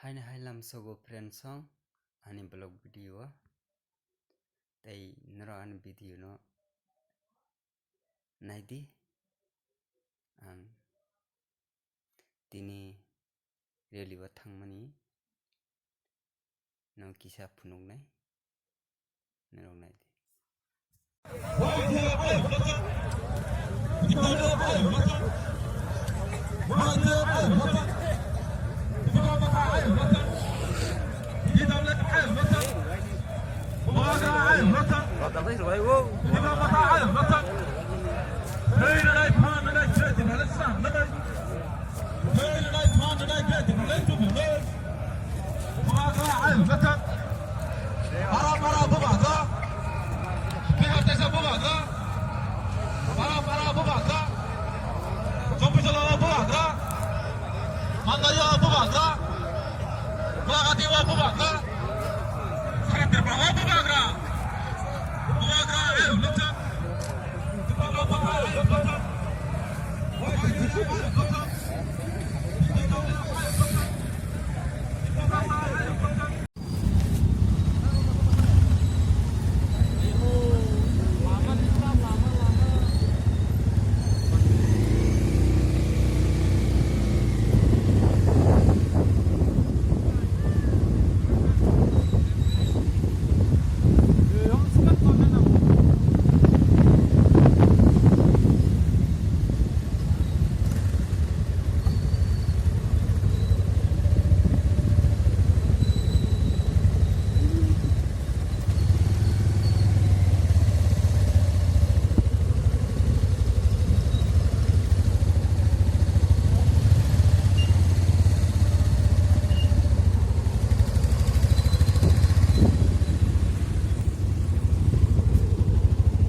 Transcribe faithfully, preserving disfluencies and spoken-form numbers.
Haini hai lamsogo friend song ani vlog video o. Tei norok ani video no naidi. Ang tini rally o thangmani no kisa phunuknai. Norok naidi. Bubagra ayuk jatang. Para para bubagra. Bihar tesa bubagra. Para para bubagra. Chobbish Jala bubagra. Mandaya bubagra. Guwahati bubagra.